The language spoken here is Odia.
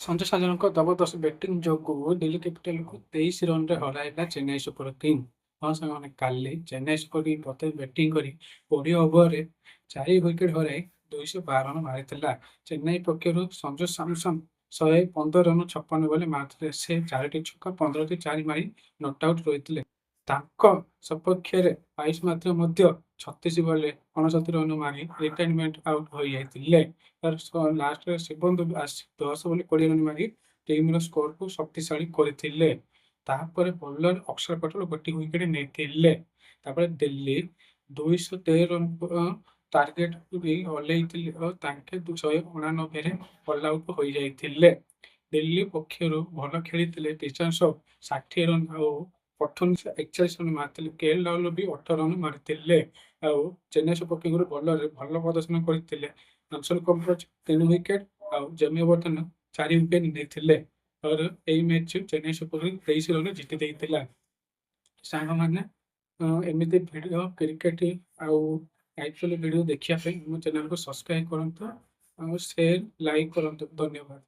ସଞ୍ଜୁ ସାମସନଙ୍କ ଜବରଦସ୍ତ ବ୍ୟାଟିଂ ଯୋଗୁଁ ଦିଲ୍ଲୀ କ୍ୟାପିଟାଲକୁ 23 ରନରେ ହରାଇଲା ଚେନ୍ନାଇ ସୁପର କିଙ୍ଗ। ହଁ ସାଙ୍ଗମାନେ, କାଲି ଚେନ୍ନାଇ ସୁପର କିଙ୍ଗ ପ୍ରଥମେ ବ୍ୟାଟିଂ କରି 20 ଓଭରରେ ଚାରି ୱିକେଟ୍ ହରାଇ 212 ରନ ମାରିଥିଲା। ଚେନ୍ନାଇ ପକ୍ଷରୁ ସଞ୍ଜୁ ସାମସନ 115 ରନ 56 ବଲ୍ ମାରିଥିଲେ। ସେ ଚାରିଟି ଛକା, 15ଟି ଚାରି ମାରି not out ରହିଥିଲେ। ତାଙ୍କ ସପକ୍ଷରେ ଆୟୁଷ ମାତ୍ରେ ମଧ୍ୟ 36 ବଲରେ 69 ରନ ମାରି ରିଟାୟାରମେଣ୍ଟ ଆଉଟ୍ ହୋଇଯାଇଥିଲେ। ଲାଷ୍ଟରେ ଶିବମ ଦୁବେ ଆସି 10 ବଲ 20 ରନ ମାରି ଟିମର ସ୍କୋରକୁ ଶକ୍ତିଶାଳୀ କରିଥିଲେ। ତାପରେ ବୋଲର ଅକ୍ଷର ପଟେଲ ଗୋଟିଏ ୱିକେଟ ନେଇଥିଲେ। ତାପରେ ଦିଲ୍ଲୀ 213 ରନ ଟାର୍ଗେଟ ଦେଇ ଓହ୍ଲେଇଥିଲେ ଓ ତାଙ୍କେ 189ରେ ଅଲ୍ ଆଉଟ୍ ହୋଇଯାଇଥିଲେ। ଦିଲ୍ଲୀ ପକ୍ଷରୁ ଭଲ ଖେଳିଥିଲେ ଟ୍ରିଷ୍ଟନ 60 ରନ ଆଉ ପଠନ 41 ରନ ମାରିଥିଲେ। କେ ଏଲ ରାହୁଲ ବି 18 ରନ ମାରିଥିଲେ। ଆଉ ଚେନ୍ନାଇ ସୁପର କିଙ୍ଗର ବୋଲରରେ ଭଲ ପ୍ରଦର୍ଶନ କରିଥିଲେ। ଅଂଶୁଲ କମ୍ବୋଜ ତିନି ୱିକେଟ ଆଉ ଜେମି ଓଭରଟନ ଚାରି ୱିକେଟ ନେଇଥିଲେ। ଏଇ ମ୍ୟାଚ୍ ଚେନ୍ନାଇ ସୁପର କିଙ୍ଗ 23 ରନରେ ଜିତି ଦେଇଥିଲା। ସାଙ୍ଗମାନେ, ଏମିତି ଭିଡ଼ିଓ, କ୍ରିକେଟ ଆଉ ଆଇପିଏଲ ଭିଡ଼ିଓ ଦେଖିବା ପାଇଁ ମୋ ଚ୍ୟାନେଲକୁ ସବସ୍କ୍ରାଇବ କରନ୍ତୁ ଆଉ ସେୟାର, ଲାଇକ୍ କରନ୍ତୁ। ଧନ୍ୟବାଦ।